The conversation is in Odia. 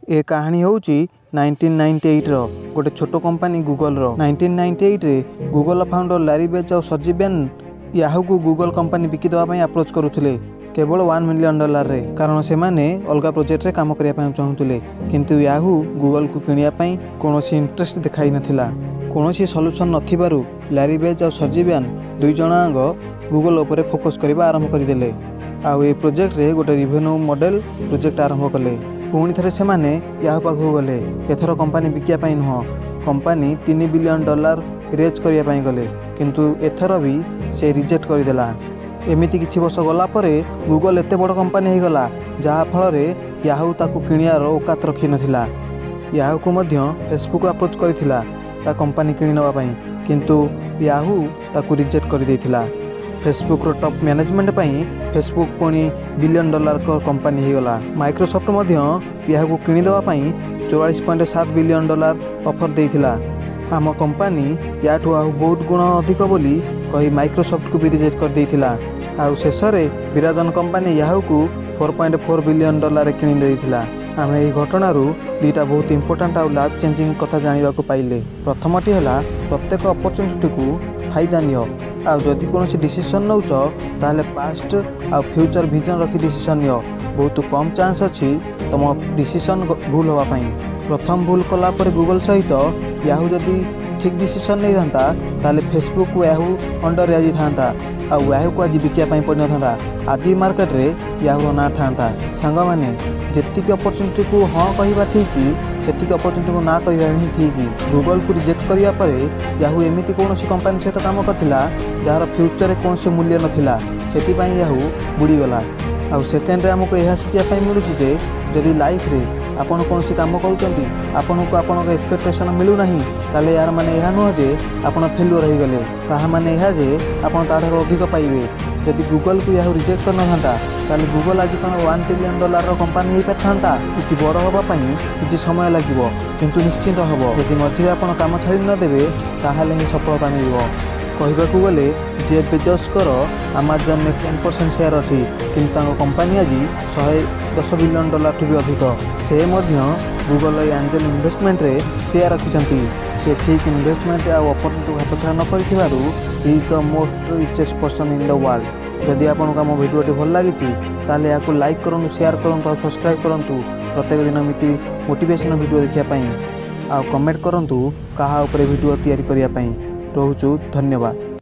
ଏ କାହାଣୀ ହେଉଛି 1998ର ଗୋଟେ ଛୋଟ କମ୍ପାନୀ ଗୁଗଲର। 1998ରେ ଗୁଗଲର ଫାଉଣ୍ଡର ଲାରି ପେଜ୍ ଆଉ ସର୍ଜି ବ୍ରିନ୍ ୟାହୁକୁ ଗୁଗଲ କମ୍ପାନୀ ବିକିଦେବା ପାଇଁ ଆପ୍ରୋଚ୍ କରୁଥିଲେ, କେବଳ $1 ମିଲିୟନରେ, କାରଣ ସେମାନେ ଅଲଗା ପ୍ରୋଜେକ୍ଟରେ କାମ କରିବା ପାଇଁ ଚାହୁଁଥିଲେ। କିନ୍ତୁ ୟାହୁ ଗୁଗଲକୁ କିଣିବା ପାଇଁ କୌଣସି ଇଣ୍ଟରେଷ୍ଟ ଦେଖାଇନଥିଲା। କୌଣସି ସଲ୍ୟୁସନ୍ ନଥିବାରୁ ଲାରି ପେଜ୍ ଆଉ ସର୍ଜି ବ୍ରିନ୍ ଦୁଇ ଜଣ ଯାକ ଗୁଗଲ ଉପରେ ଫୋକସ୍ କରିବା ଆରମ୍ଭ କରିଦେଲେ ଆଉ ଏ ପ୍ରୋଜେକ୍ଟରେ ଗୋଟେ ରିଭେନ୍ୟୁ ମଡେଲ ପ୍ରୋଜେକ୍ଟ ଆରମ୍ଭ କଲେ। ପୁଣି ଥରେ ସେମାନେ ୟାହୁ ପାଖକୁ ଗଲେ। ଏଥର କମ୍ପାନୀ ବିକିବା ପାଇଁ ନୁହଁ, କମ୍ପାନୀ $3 ବିଲିୟନ ରେଜ୍ କରିବା ପାଇଁ ଗଲେ। କିନ୍ତୁ ଏଥର ବି ସେ ରିଜେକ୍ଟ କରିଦେଲା। ଏମିତି କିଛି ବର୍ଷ ଗଲା ପରେ ଗୁଗଲ ଏତେ ବଡ଼ କମ୍ପାନୀ ହେଇଗଲା, ଯାହାଫଳରେ ୟାହୁ ତାକୁ କିଣିବାର ଔକାତ ରଖିନଥିଲା। ୟାହୁକୁ ମଧ୍ୟ ଫେସବୁକ୍ ଆପ୍ରୋଚ୍ କରିଥିଲା ତା କମ୍ପାନୀ କିଣି ନେବା ପାଇଁ, କିନ୍ତୁ ୟାହୁ ତାକୁ ରିଜେକ୍ଟ କରିଦେଇଥିଲା। ଫେସବୁକ୍ର ଟପ୍ ମ୍ୟାନେଜମେଣ୍ଟ ପାଇଁ ଫେସବୁକ୍ ପୁଣି ବିଲିୟନ ଡଲାରର କମ୍ପାନୀ ହେଇଗଲା। ମାଇକ୍ରୋସଫ୍ଟ ମଧ୍ୟ ୟାହୁକୁ କିଣିଦେବା ପାଇଁ $44.7 ବିଲିୟନ ଅଫର୍ ଦେଇଥିଲା। ଆମ କମ୍ପାନୀ ୟାଠୁ ଆଉ ବହୁତ ଗୁଣ ଅଧିକ ବୋଲି କହି ମାଇକ୍ରୋସଫ୍ଟକୁ ବି ରିଜେକ୍ଟ କରିଦେଇଥିଲା। ଆଉ ଶେଷରେ ଭେରାଇଜନ୍ କମ୍ପାନୀ ୟାହୁକୁ 4.4 ବିଲିୟନ ଡଲାରରେ କିଣି ଦେଇଥିଲା। ଆମେ ଏହି ଘଟଣାରୁ ଦୁଇଟା ବହୁତ ଇମ୍ପୋର୍ଟାଣ୍ଟ ଆଉ ଲାଇଫ୍ ଚେଞ୍ଜିଂ କଥା ଜାଣିବାକୁ ପାଇଲେ। ପ୍ରଥମଟି ହେଲା, ପ୍ରତ୍ୟେକ ଅପରଚ୍ୟୁନିଟିକୁ ଫାଇଦା ନିଅ। ଆଉ ଯଦି କୌଣସି ଡିସିସନ୍ ନେଉଛ, ତାହେଲେ ପାଷ୍ଟ ଆଉ ଫ୍ୟୁଚର ଭିଜନ ରଖି ଡିସିସନ୍ ନିଅ। ବହୁତ କମ୍ ଚାନ୍ସ ଅଛି ତୁମ ଡିସିସନ୍ ଭୁଲ ହେବା ପାଇଁ। ପ୍ରଥମ ଭୁଲ କଲା ପରେ ଗୁଗଲ ସହିତ ୟାହୁ ଯଦି ଠିକ୍ ଡିସିସନ୍ ନେଇଥାନ୍ତା, ତାହେଲେ ଫେସବୁକ୍ ୟାହୁ ଅଣ୍ଡରରେ ଆଜି ଥାନ୍ତା ଆଉ ୟାହୁକୁ ଆଜି ବିକିବା ପାଇଁ ପଡ଼ିନଥାନ୍ତା। ଆଜି ମାର୍କେଟରେ ୟାହୁର ନାଁ ଥାନ୍ତା। ସାଙ୍ଗମାନେ, ଯେତିକି ଅପରଚ୍ୟୁନିଟିକୁ ହଁ କହିବା ଠିକ୍, ସେତିକି ଅପରଚ୍ୟୁନିଟିକୁ ନା କହିବା ହିଁ ଠିକ୍। ଗୁଗଲକୁ ରିଜେକ୍ଟ କରିବା ପରେ ୟାହୁ ଏମିତି କୌଣସି କମ୍ପାନୀ ସହିତ କାମ କରିଥିଲା, ଯାହାର ଫ୍ୟୁଚରରେ କୌଣସି ମୂଲ୍ୟ ନଥିଲା। ସେଥିପାଇଁ ୟାହୁ ବୁଡ଼ିଗଲା। ଆଉ ସେକେଣ୍ଡରେ ଆମକୁ ଏହା ଶିଖିବା ପାଇଁ ମିଳୁଛି ଯେ ଯଦି ଲାଇଫରେ ଆପଣ କୌଣସି କାମ କରୁଛନ୍ତି, ଆପଣଙ୍କୁ ଆପଣଙ୍କ ଏକ୍ସପେକ୍ଟେସନ୍ ମିଳୁନାହିଁ, ତାହେଲେ ଏହାର ମାନେ ଏହା ନୁହଁ ଯେ ଆପଣ ଫେଲୁଅର୍ ହେଇଗଲେ। ତାହା ମାନେ ଏହା ଯେ ଆପଣ ତା'ଠାରୁ ଅଧିକ ପାଇବେ। ଯଦି ଗୁଗଲକୁ ୟାହୁ ରିଜେକ୍ଟ କରିନଥାନ୍ତା, ତାହେଲେ ଗୁଗଲ ଆଜି କ'ଣ 1 ଟ୍ରିଲିୟନ୍ ଡଲାରର କମ୍ପାନୀ ହେଇପାରିଥାନ୍ତା? କିଛି ବଡ଼ ହେବା ପାଇଁ କିଛି ସମୟ ଲାଗିବ, କିନ୍ତୁ ନିଶ୍ଚିତ ହେବ। ଯଦି ମଝିରେ ଆପଣ କାମ ଛାଡ଼ି ନ ଦେବେ, ତାହେଲେ ହିଁ ସଫଳତା ମିଳିବ। କହିବାକୁ ଗଲେ ଜେଫ୍ ବେଜୋସ୍ଙ୍କର ଆମାଜନରେ 10% ସେୟାର ଅଛି, କିନ୍ତୁ ତାଙ୍କ କମ୍ପାନୀ ଆଜି 110 ବିଲିୟନ ଡଲାରଠୁ ବି ଅଧିକ। ସେ ମଧ୍ୟ ଗୁଗଲର ଆଞ୍ଜେଲ ଇନଭେଷ୍ଟମେଣ୍ଟରେ ସେୟାର ରଖିଛନ୍ତି। ସେ ଠିକ୍ ଇନଭେଷ୍ଟମେଣ୍ଟ ଆଉ ଅପରଚ୍ୟୁନିଟିକୁ ହାତଛଡ଼ା ନ କରିଥିବାରୁ he is the most richest person in the world. ଯଦି ଆପଣଙ୍କୁ ଆମ ଭିଡ଼ିଓଟି ଭଲ ଲାଗିଛି, ତାହେଲେ ଏହାକୁ ଲାଇକ୍ କରନ୍ତୁ, ସେୟାର କରନ୍ତୁ ଆଉ ସବସ୍କ୍ରାଇବ୍ କରନ୍ତୁ ପ୍ରତ୍ୟେକ ଦିନ ଏମିତି ମୋଟିଭେସନ୍ ଭିଡ଼ିଓ ଦେଖିବା ପାଇଁ। ଆଉ କମେଣ୍ଟ କରନ୍ତୁ କାହା ଉପରେ ଭିଡ଼ିଓ ତିଆରି କରିବା ପାଇଁ। ରହୁଛୁ, ଧନ୍ୟବାଦ।